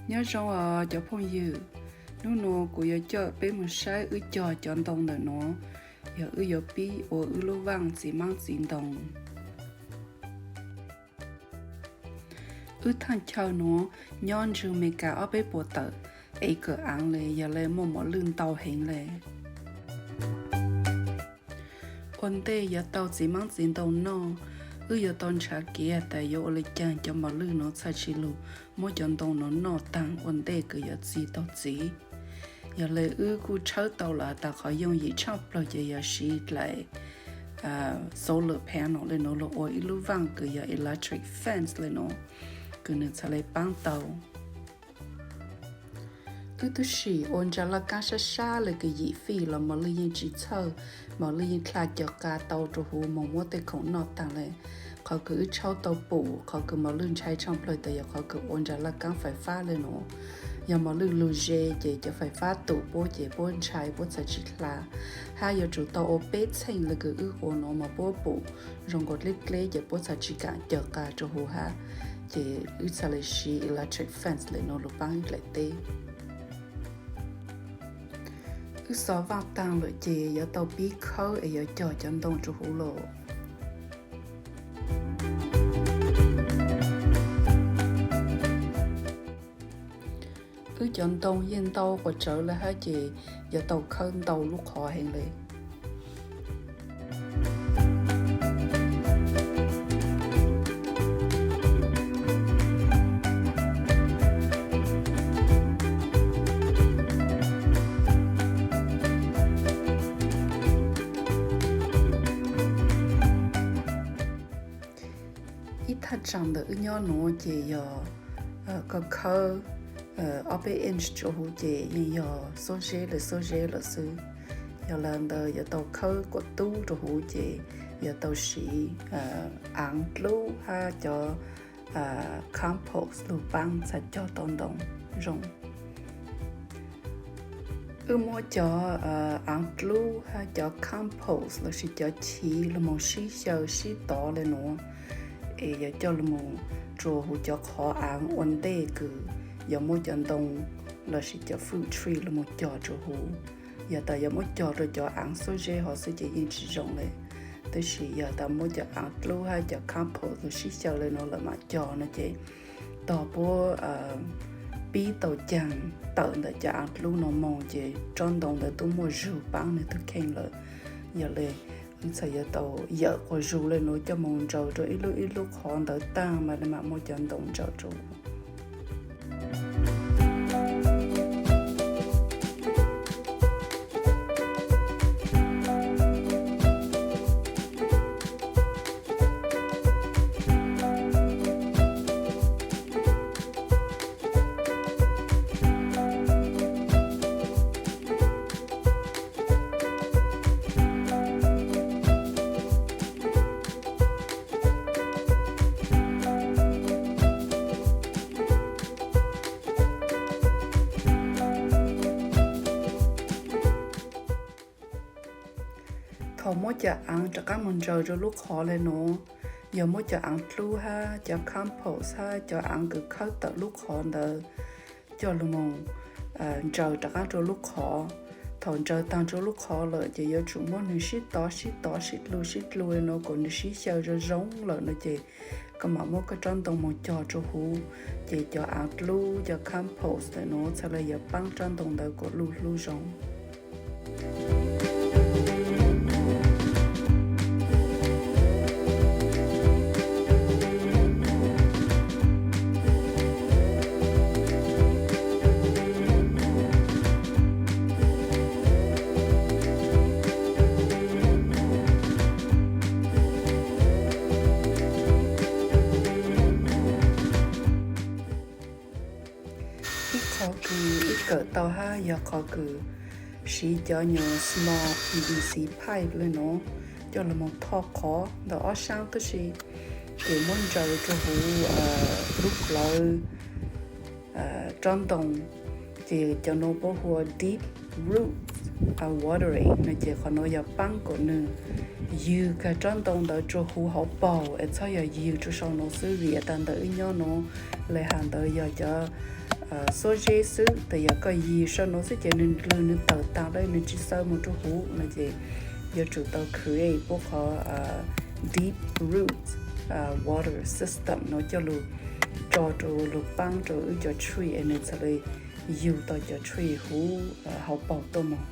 Nyob zoo os cov phooj ywg, hnub no kuv yuav coj peb mus saib wb cog cov ntoo ntawm no, yog wb yuav pib ua wb lub vaaj txiv maab txiv ntoo. Wb thaaj chaw nuav nyob ntsug Meskas ob peb puas tawm, ev kawm aav le, yog le muaj mos lwj ntau heev le. Ua ntej yuav tau txiv maab txiv ntoo noj, wb yuav tau nrhav kev tas yuav ua le caag cov mos lwj nuav txhaj tsi lug muab cov ntoo nuav noj taag ua ntej kws yuav txi tau txiv. Yog le wb kuj tshawb tau lawm tas qhov yooj yim tshaaj plawg ces yog siv dlaim solar panel le nuav lug ua ib lub vaaj kws yog electric fence le nuav, kws nwg txhad le paab tau. Wb tub sim ua ntsa laj kaab sab sab le kws yim feet los mos lwj yeej tsi txhawj, mos lwj yeej dlha cawm qa tau rua huv moog muab tej khoom noj taag le. Qhov kws wb tshawb tau pum, qhov kws mos lwj ntshai tshaaj plawg tas yog qhov kws ua ntsa laj kaab fais fab le nuav. Yog mos lwj lug ze ces cov fais fab tum puab ces puab ntshai puab txhad tsi dlha. Hab yuav tsum tau ua peb txheej le kws wb ua nuav mas puab pum zoo nkaus dleb dleb ces puab txhad tsi kaam cawm qa rua huv hab. Ces wb txhad le siv electric fence le nuav lug paab wb dlaim teb. Wb xov vaaj taag lawm ces yuav tau pib khawb es yuav cog cov ntoo rua huv lawm. Wb cov ntoo yeej ntau quas tsawv le hab ces yuav tau khawb ntau lub qhov heev le. Ib thaj tsaam ntawm wb nyob nuav ces yog koj khawb ob peb inch rua huv ces yeej yog xuab zeb le xuab zeb lawm xwb. Yog le ntawd yuav tau khawb kuas tub rua huv ces yuav tau siv aav dlub hab cov compost lug paab txhad cog tau ntoo zoo. Wb muab cov aav dlub hab cov compost lossis cov chiv lug moog sib xyaw sib tov le nuav, es yuav coj lug moog rua huv cov qhov aav ua ntej kws yuav muab cov ntoo lossis cov fruit tree lug moog cog rua huv. Yog tas yuav muab cog rua cov aav xuab zeb hov xwb ces yeej tsi zoo le. Tab sis yog tas muab cov aav dlub hab cov compost lug sib xyaw le nuav lawm mam cog no ces tog puab pib tau caag tawm ntawm cov aav dlub no moog ces tsob ntoo ntawd tub muaj zug paab nwg tug kheej lawm. Yog le wb txhad yuav tau yawm quas zug le nuav coj moog ntsaws rua ib lub ib lub qhov ntawd taag mas le mam muaj cov ntoo ntsaws rua. Thaum muab cov aav rov qaab moog ntsaws rua lub qhov le nuav, yog muab cov aav dlub hab cov compost hab cov aav kws khawb tawm lub qhov ntawd coj lug moog ntsaws rov qaab rua lub qhov. Thaum ntsaws taag rua lub qhov lawm ces yuav tsum muab nwg sib tov sib tov sib dlug sib dlug le nuav kuas nwg sib xyaw zoo zoo lawm no ces koj mam muab koj tsob ntoo moog cog rua huv, ces cov aav dlub cov compost le nuav txhad le yuav paab tsob ntoo ntawd kuas luj hlub zoo. Ib qhov kws wb kawm tau hab yog qhov kws siv cov nyuag small P V C pipe le nuav coj lug moog thoj qhov ntawm ob saab tub si, ces muab ntsaws rua huv lub plawv tsob ntoo, ces cov nuav puab hu ua deep root watering no ces qhov nuav yog paab kuas nwg ywg kag tsob ntoo ntawd rua huv hauv paug es txhob yog ywg rua sau nuav xwb vim tas ntawm wb nyob nuav le has ntawd yog cov xuab zeb xwb, tes yog koj yig saum no xwb ces nws dlws nws tawm tag lawm, nws tsis xaws mus rau huv no ces yuav tsum tau create puab qhov deep root water system no coj lug tso rau lug paab rau wb cov tree es nws txhad le yug tau cov tree huv hauv paug tuaj moog.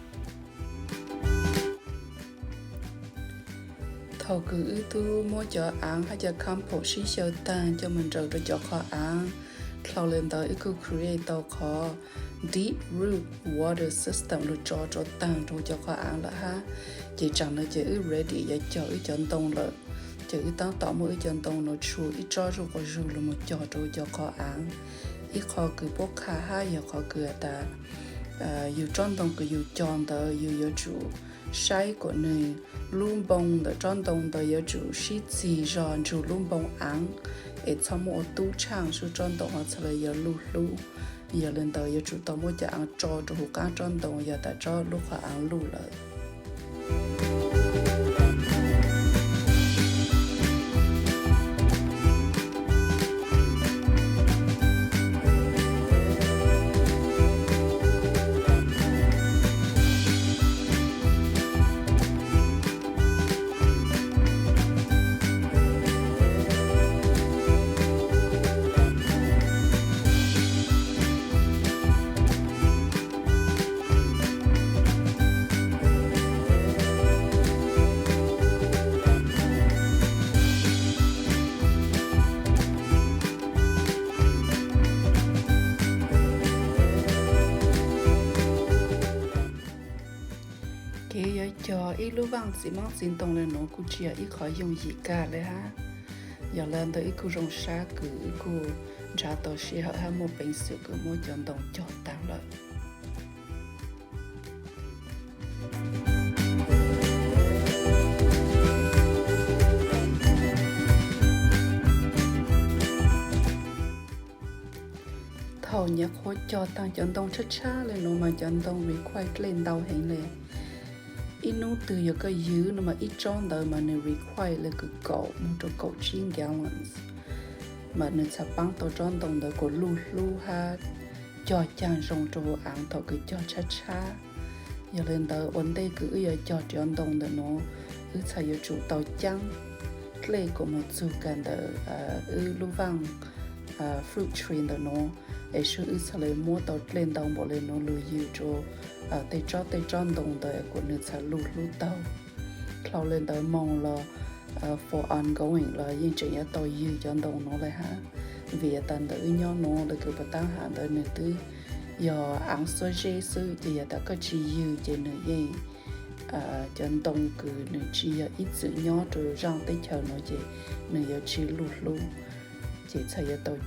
Thaum kws wb tub muab cov aav hab cov compost sib xyaw taag coj moog nraws rau cov qhov aav, dlhau le ntawd wb kuj create tau qhov deep root water system lug tso rau taag rau cov qhov aav lawm hab. Ces tsaam no ces wb ready yuav cog wb cov ntoo lawm. Ces wb taab tom muab wb cov ntoo no tshu ib tsob zuj quas zug lug moog cog rau cov qhov aav. Ib qho kws puab qha hab yog qhov kws has tas yug tsob ntoo kws yug cog ntawd yug yuav tsum saib kuas nws lub npoo ntawm tsob ntoo ntawd yuav tsum sib txig zog nrug lub npoo aav, es txhob muaj ua tub tshaaj sub tsob ntoo ho txhad le yuav luj hlub. Yog le ntawd yuav tsum tau muab cov aav tso rau huv qaab tsob ntoo yog tas tsob lub qhov aav luj lawm. Kev yuav cog ib lub vaaj txiv maab txiv ntoo le nuav kuj tsis yog ib qhov yooj yim kag le hab. Yog le ntawd wb kuj zoo sab kws wb kuj nrhav tau sij hawm hab muaj peev xwm kws muab cov ntoo cog taag lawm. Thaum nyuam qhuav cog taag cov ntoo tshab tshab le nuav mas cov ntoo require dlej ntau heev le. Ib nub twg yog koj ywg no mas ib tsob ntawd mas nws require le kws kaum moog rau kaum tsib gallons, mas nws txhad paab tau tsob ntoo ntawd kuas luj hlub hab cog caag zoo rau huv aav thaum kws cog tshab tshab. Yog le ntawd ua ntej kws wb yuav cog cov ntoo ntawm nuav, wb txhad yuav tsum tau caab dlej kuas moog txug kag ntawm wb lub vaaj fruit tree ntawm nuav, es sub wb txhad le muab tau dlej ntau npaum le nuav lug ywg rua tej tsob tej tsob ntoo ntawd kuas nws txhad luj hlub taug. Dlhau le ntawd moog los for ongoing los yeej tseem yuav tau ywg cov ntoo nuav le hab, vim tas ntawm wb nyob nuav le kws puas taab has ntawd nws twb yog aav xuab zeb xwb, ces yog tas koj tsis ywg ces nws yeej, cov ntoo kws nws tsis yog ib txwm nyob rau zaaj teb chaws nuav ces nws yuav tsis luj hlub. Ces txhad yuav tau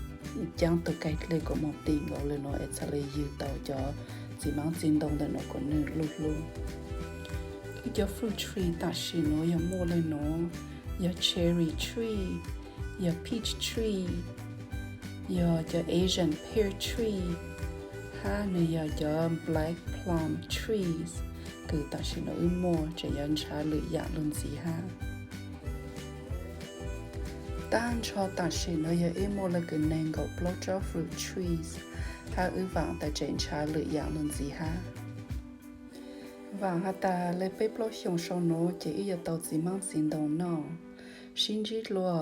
caab tug kaig dlej kuas moog ti nkaus le nuav es txhad le ywg tau cov txiv maab txiv ntoo ntawm nuav kuas nws luj hlub. Wb cov fruit tree tam sim nuav yog muaj le nuav, yog cherry tree, yog peach tree, yog cov Asian pear tree, hab nwg yog cov black plum trees, kws tam sim nuav wb muaj tseem yuav nrhav lwm yaam lug ntxiv hab. Taab nrho tam sim nuav yog wb muaj le kws neeg nkaum plaub tsob fruit trees, hab wb vaam tas tseem nrhav lwm yaam lug ntxiv hab. Vaam has tas le peb plaub xyoos sau nuav ces wb yuav tau txiv maab txiv ntoo noj. Sib ntsib dlua.